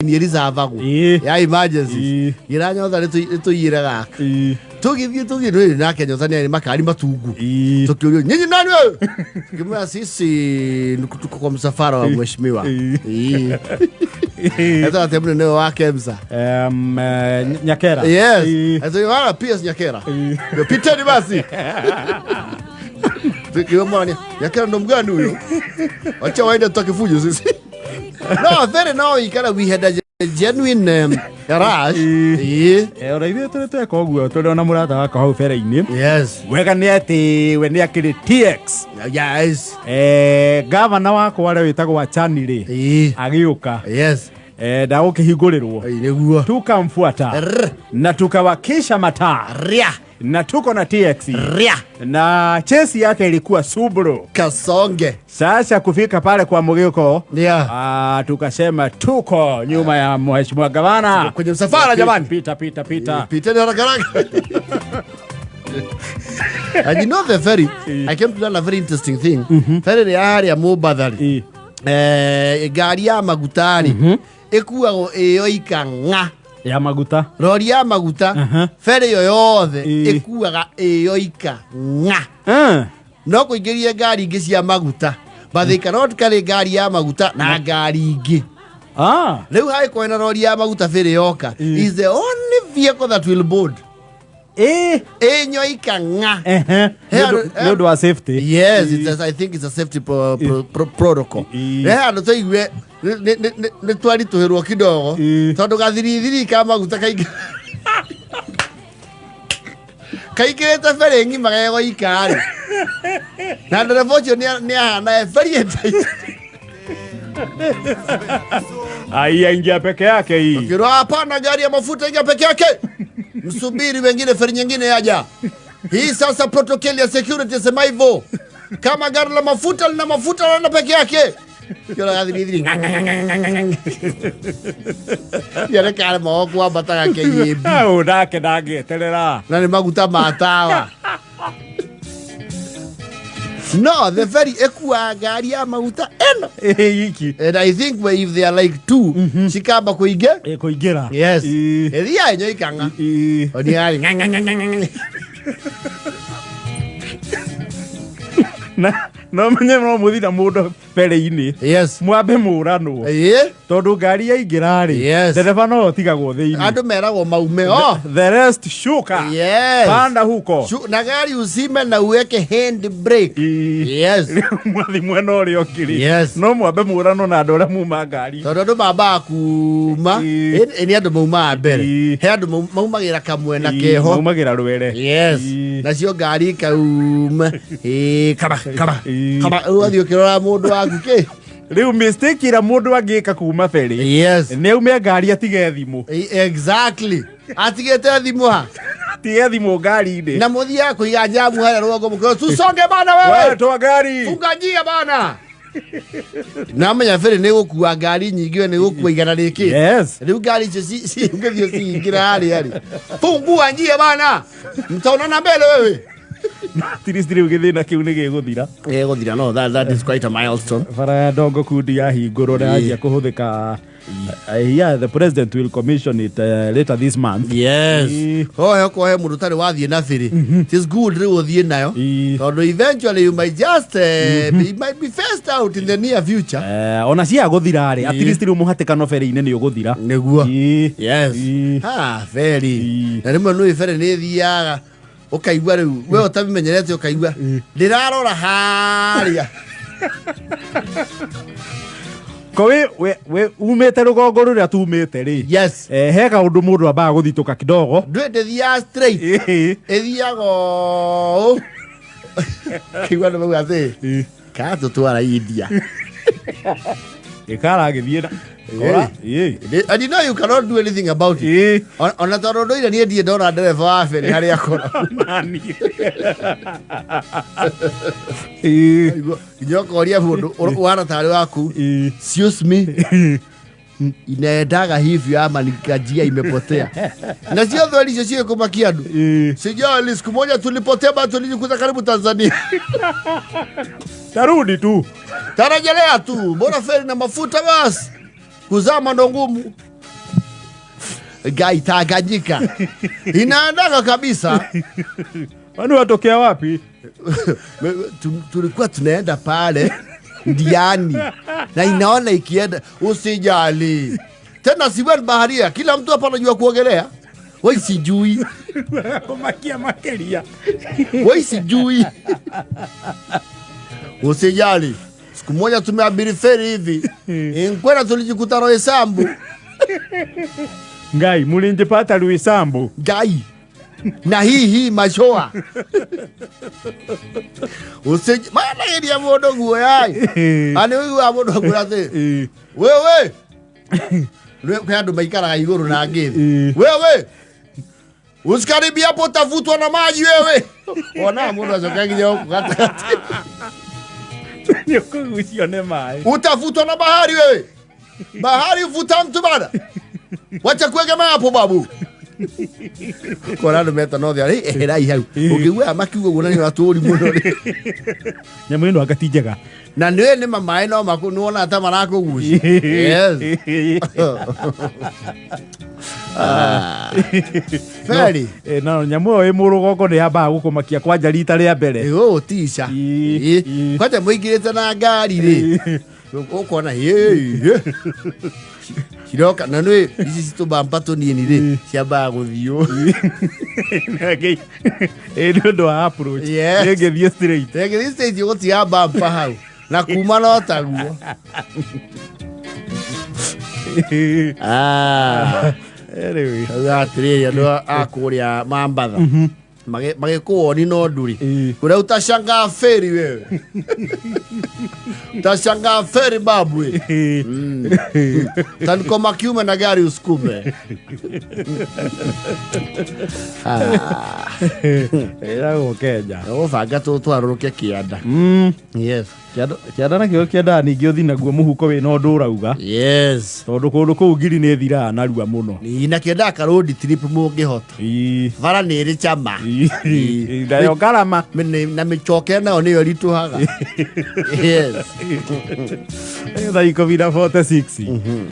Ĩricabagwo ya emergencies. Gira Nyotha nĩtũiyĩre gaka. Tũgĩthiĩ tũgĩthiĩ nĩ nake Nyotha nĩ arĩ makari matungu. Tukiurio, "Nyinyi nani wewe?" Tukimwambia, "Sisi tuko kwa msafara wa mheshimiwa." Etwa atĩa mũnene ũyũ wa KEMSA? Nyakera. Yes. Ati wala PS Nyakera. Ndio, piteni basi. Tukiwa Nyakera ndo mgani huyo? Wacha waende, tutakifujo sisi. No, very no ikara, we had a genuine rush. Ona ithuĩ tũrĩ tweka ũguo, tũrĩ ona mũrata wakwa hau bere-inĩ. Wega nĩ atĩ we nĩ akĩrĩ TX. Gavana wakwa ũrĩa wĩtagwo Achani rĩ, agĩũka. Ndagũkĩhingũrĩrwo. Nĩguo. Tukamfuata na tukawakisha mataa na tuko na TX na chesi yake ilikuwa Subaru. Kasonge. Sasa kufika pale kwa Mugiko, tukasema tuko nyuma ya mheshimiwa gavana. Kwenye msafara jamani. Pita, pita, pita. Piteni haraka haraka. And you know the ferry, I came to learn a very interesting thing. Ferry nĩ harĩa Mũmbathari. Ngari ya maguta rĩ, ĩkuagwo ĩyoika ng'a. Ya maguta. Rori ya maguta, ferry ĩyo yothe ĩkuaga ĩyoika ng'a. No kũingĩrie ngari ingĩ cia maguta, but they cannot carry ngari ya maguta na ngari ingĩ. Rĩu hagĩkorwo na rori ya maguta ferry yoka is the only vehicle that will board ĩnyoika ng'a. Nĩ ũndũ wa safety. Yes, I think it's a safety protocol. He handũ tũigue nĩ twaritũhĩrwo kidogo tondũ gathirithiri ka maguta kaingĩ kaingĩrĩte ferry ng'ima gegoika rĩ, na ndereba ũcio nĩ ahana e very excited. Ai, aingia peke yake hii. Kiro, hapana, gari ya mafuta ingia peke yake, msubiri wengine, feri nyingine yaja. Hii sasa protocol ya security sema hivyo, kama gari la mafuta lina mafuta lana peke yake. Kiro gathirithiri yareka moko ambataga KAB. Au nake ndangĩeterera. Na nĩ maguta ma tawa. No the ferry ĩkuaga ngari ya maguta ĩno Iki. And I think if they are like two, cikamba kũingĩ. Kũingĩra. Yes. Ĩthiaga ĩnyoikanga. Oniari. Na no menye no mũthi na mũndũ ferry-inĩ, mwambe mũranwo, tondũ ngari yaingĩra rĩ, ndereba no ũtigagwo thĩinĩ. Andũ meragwo maume oh. The rest shuka. Panda huko. Na gari uzime na uweke hand brake. Mwathi mwena ũrĩa ũngĩ rĩ, no mwambe mũranwo na andũ arĩa muma ngari. Tondũ andũ mambaga kuma. Nĩ andũ maumaga mbere. He andũ maumagĩra kamwena keho. Maumagĩra rwere. Nacio ngari ikauma. Kaba kaba kaba, rĩu wathiĩ ũkĩrora mũndũ waku kĩ. Rĩu mistake ĩrĩa mũndũ angĩka kuma ferry nĩ aume ngari atige thimũ. Exactly, atigĩte thimũ ha? Atige thimũ ngari-inĩ. Na mũthiaga kũiga jamu harĩa rũgongo mũkĩo, "Tusonge bana wewe." We, toa ngari. Funga njia bana. Namenya ferry nĩ gũkua ngari nyingĩ, we nĩ gũkua 100 rĩkĩ. Rĩu ngari icio cingĩthiĩ cingĩra harĩa rĩ, "Fungua njia bana, mtaonana mbele wewe." At least rĩu gĩthĩna kĩu nĩ gĩgũthira. Gĩgũthira. No that is quite a milestone. Bara ya Ndongo Kundi yahingũrwo na yanjia kũhũthĩka. Yeah, the president will commission it later this month. Hohe okorwo he mũndũ ũtarĩ wathiĩ na ferry, it is good rĩu ũthiĩ nayo, tondũ eventually you might just be, might be phased out in the near future. Ona cia gũthira rĩ, at least rĩu mũhatĩkano ferry-inĩ nĩ ũgũthira. Nĩguo. Ha ferry. Na rĩmwe nĩ ferry nĩ ĩthiaga ũkaigua rĩu we ũtabimenyerete, ũkaigua ndĩrarora harĩa. Ko we umĩte rũgongo rũrĩa tumĩte rĩ, he kaũndũ mũndũ ambaga gũthitũka kidogo. Ndwĩ ndĩthiaga straight. Ĩthiaga ũũ kĩigua nĩ mauga atĩ kana tũtwara India. Ĩkaragĩthiĩ na Kora. And you know you cannot do anything about it. Ona tondũ ndũire niĩ ndirĩ ndona ndereba wa ferry harĩa akora. Nani. Nginya ũkoria mũndũ ũhana tarĩ waku, "Excuse me, inaendaga hivyo ama ni njia imepotea?" Na sio thweri icio ciĩkũmakia andũ. Sijali, siku moja tulipotea ba tulijikuta karibu Tanzania. Tarudi tu. Tarejelea tu, mbona feri na mafuta basi, kuzama ndo ngumu. Ngai Tanganyika inaendaga kabisa. Wani watokea wapi? Tulikuwa tunaenda pale Ndiani na inaona ikienda, usijali tena, siwe baharia, kila mtu hapa anajua kuogelea. Wai sijui, Kũmakia makĩria. Wai sijui, usijali. Siku moja tumeabiri feri hivi inkwena, tulijikuta Roysambu. Ngai, mulinjipata Luisambu. Ngai na hii hii macoa usiji manageria mũndũ guoya ani ũiguaga mũndũ akwĩra atĩ wewe kwĩ andũ maikaraga igũrũ na ngĩ thĩ. Wewe usikaribia hapo utavutwa na maji wewe. Ona mũndũ acoka nginya gũkũ gatagatĩ. Nĩ ũkũgucio nĩ maĩ. Utavutwa na bahari wewe, bahari vuta mtu bana, wacha kuegemea hapo babu. Kora andũ meta no thĩ eherai hau ũngĩigua makiuga ũguo na nĩ ũratũri mũno rĩ. Nyamũ ĩno anga ti njega. Na nĩ nĩ ma maĩ no makũ nĩwona ta marakũgucia. Yes. Ah. Feri. No nyamũ ĩyo ĩ mũrũgongo nĩ yambaga gũkũmakia kwanja rita rĩa mbere. Ĩgũgũtica. Kwanja mũingĩrĩte na ngari rĩ, ũkona ciroka na nĩ ici citũbamba tũnini rĩ, ciambaga gũthiĩ ũũ. Ĩ nĩ ũndũ wa approach. Yes. Ĩngĩthiĩ straight. Ĩngĩthiĩ straight ũgũtiga bamba hau na kuma no taguo. Ah. Anyway. Auga atĩrĩrĩ andũ a kũrĩa Mambatha magĩkũwoni no nduri kũrĩa utashangaa feri wewe, utashangaa feri babu we. Tanikoma kiume na gari usukume. Ah. Ĩragwo Kenya. Ũbanga tũtwarũrũke kĩanda. Yes. Kĩanda nakĩo kĩendaga ningĩ ũthiĩ naguo mũhuko wĩna ũndũ ũrauga. Yes. Tondũ kũndũ kũu ngiri nĩ ĩthiraga narua mũno. Na kĩendaga karũndi trip mũngĩhota. Bara nĩ ĩrĩ cama. Nayo ngarama. Na mĩcoke nayo nĩyo ĩritũhaga. Yes. Thaa 10:46.